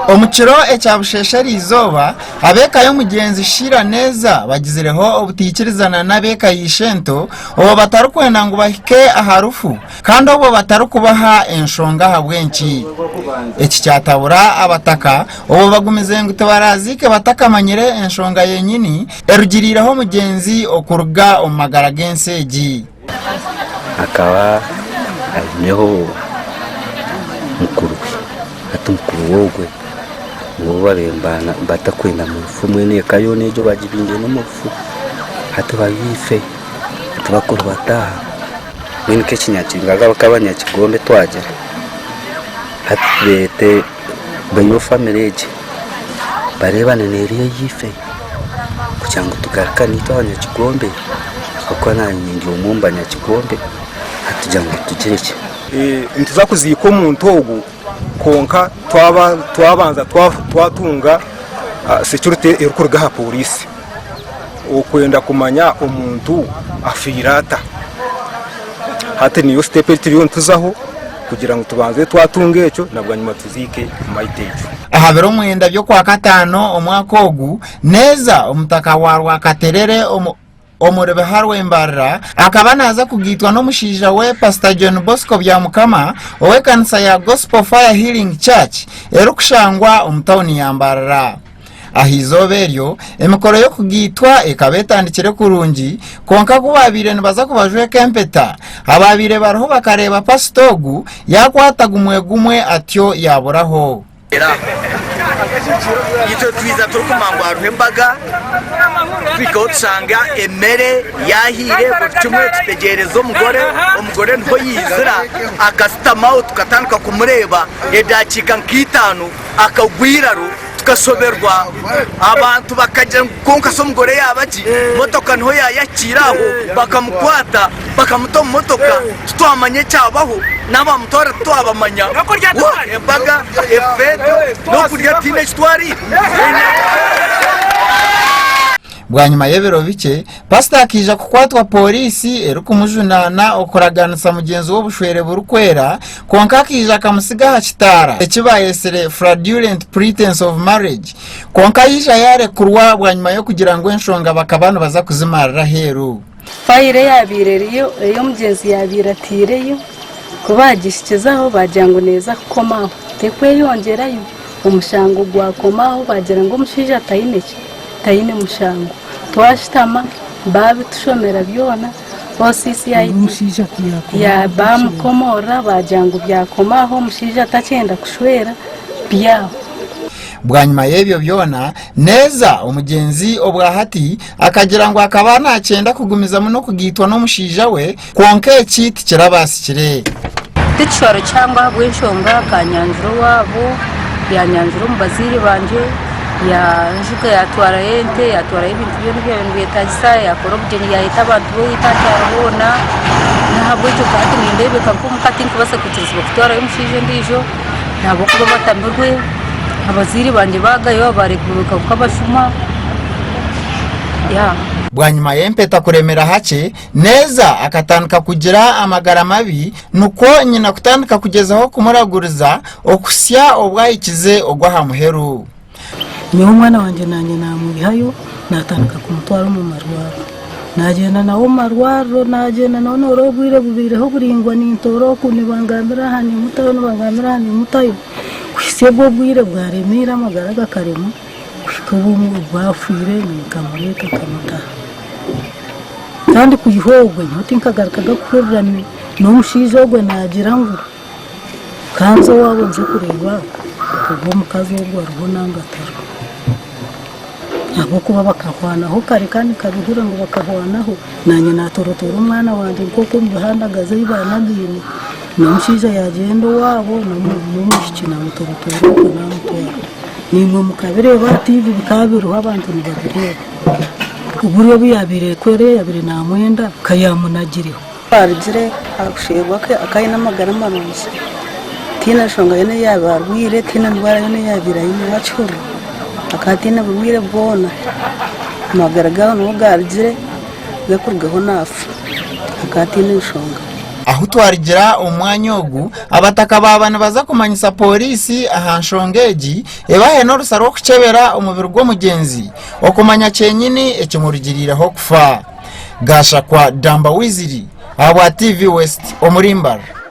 Omu kiro ekya busheesha eriizooba, ab'eka y'omugyenzi Sheila Neza bagizireho obutaikirizana n'ab'eka ya ishento obwo batarikwenda ngu bahike aha rufu kandi obwo batarikubaha enshonga ahabw'enki. Eki kyatabura abataka obwo bagumize ngu tibaraziike batakamanyire enshonga yenyini erugiriireho omugyenzi okuruga omu magara g'ensi egi. Akaba aineho mukuru we, hati mukuru we ogwe niwe baabaire batakwenda ngu rufu mbwenu eka yoona egyo bagibingire n'omu rufu, hati bari ife tibakurubata aha, mbwenu nk'abanyakigombe twagira hati tubeete baihe famire egi bareebane n'eriya eyaife kugira ngu tugarukane itwe abanyakigombe ahabw'okuba naanye ndi omwe omu banyakigombe hati kugira ngu tugire ki. Nituza kuziika omuntu ogu kwonka twabanza twatunga security erikuruga aha pooriisi okwenda kumanya omuntu afiire ata. Hati niyo sitepu ei turiyo nituzaho kugira ngu tubanze twatunga ekyo na bwanyima tuziike maiti egyo. Aha biro mwenda by'Okwakataano omwaka ogu, Neza omutaka wa Rwakaterere omu Omuri Biharwe Mbarara akaba naaza kugaitwa n'omushaija we Pasita John Bosco Byamukama ow'ekanisa ya Gospel Fire Healing Church erikushangwa omu tauni ya Mbarara. Aha izooba eryo, emikoro y'okugaitwa ekaba etandikire kurungi, kwonka ku baabaire nibaza kubajweka empeta, abaabaire bariho bakareeba pasita ogu yaakwata gumwe gumwe atyo yaaburaho. Itwe twiza turikumanya ngu hariho embaga, tuhikaho tushanga emere yahiire buri kimwe tutegyereza omugore, omugore niho yaizira akashutamaho tukatandika kumureeba edakiika nka itaano akagwa eiraro tukashoberwa abantu bakagira ngu kwonka shi omugore yaaba gye, motoka niho yaayakiire aho bakamukwata bakamuta omu motoka titwamanya ekyabaho n'abamutwara titwabamanya embaga efeetwe n'okurya tihaine eki twariire. Bwanyima y'ebiro bikye, pasita akaija kukwatwa pooriisi erikumujunaana okuraganisa mugyenzi we obushwere burikwera kwonka akaija akamutsiga aha kitaara eki baayetsire fraudulent pretence of marriage kwonka yaija yaarekurwa bwanyima y'okugira ngu enshonga bakaba nibaza kuzimarira aheeru. Fayiro eyaabaire eriyo ei omugyenzi yaabaire ataireyo, ku baagihikizaho baagira ngu neeza kukoma aho, tekweyongyerayo. Omushango gwakoma aho baagira ngu omushaija taine ki, taine mushango. Twashutama baabitushomera byona, OCC baamukomoorora baagira ngu byakoma aho, omushaija takyenda kushwera, byaho. Bwanyima y'ebyo byona, Neza, omugyenzi obwa hati, akagira ngu akaba naakyenda kugumizamu n'okugaitwa n'omushaija we, kwonka eki tikirabaasikire. Ti kishwaro kihango ahabw'enshonga akanyanjura owaabo, yanyanjura omu bazaire bangye, yanjuga yatwarayo ente, yatwarayo ebintu byona ebyabaire nibyetagisa, yakora obugyenyi yayeta abantu b'owaitu aha kyaro boona, n'ahabw'ekyo hati nindeebeka nk'omuka tinkubaasa kwikirizibwa kutwarayo omushaija ondiijo. Ahabw'okuba batamirwe, abazaire bangye baagayo baareebeka nk'abashuma. Bwanyima y'empeta kuremera hakye, Neza akatandika kugira amagara mabi nikwo nyina kutandika kugyezaho kumuraguriza okuhitsya obu ahikize ogw'aha muheru. Nyowe omwana wangye naanye naamwihayo naatandika kumutwara omu marwariro. Naagyenda nawe omu marwariro naagyenda nawe nooreeba obwire bubaireho buraingwa nintoora oku nibangambira aha nimutayo nibangambira aha nimutayo kuhitsya obu obwire bwaremeire amagara gakarema kuhika obu bwafiire nkamureeta nkamutaho. Kandi kwiha obwo nyowe tinkagarukaga kuhurira n'omushaija ogwo naagira ngu. Ka nze owaabo nze kureeba ogu omukazi ogu ariho nanga atariho. Ahabw'okuba bakahwanaho kare kandi nkabihurira ngu bakahwanaho, naanye naatorotoora omwana wangye nk'oku omu bihandagazi ei baanagaine, n'omushaija yaagyenda owaabo n'omwishiki naamutorotoora okwo naamutwara. Naimwe mukabireeba aha tiivi bikaba biriho abantu nibabireeba. Obwire obu yaabaire ku yaabaire naamwenda ka yaamunagireho. Ku arugire aha kushwerwa kwe akaba aine amagara marungi, tihaine nshonga yoona ei yaabaire arwaire, tihaine ndwara yoona ei yaabaire aine waakihurira akaba ataine burwaire bwona, amagara ge aho niho gaarugire gakurugaho naafa, akaba ataine nshonga. Ahu twarigira omu mwanya ogu, abataka baaba nibaza kumanyisa pooriisi aha nshonga egi ebahe n'orusa rw'okukyebera omubiri gw'omugyenzi okumanya kyenyini ekimurugiriireho kufa. Gashakwa Damba Wiziri ahabwa TV West omuri Mbarara.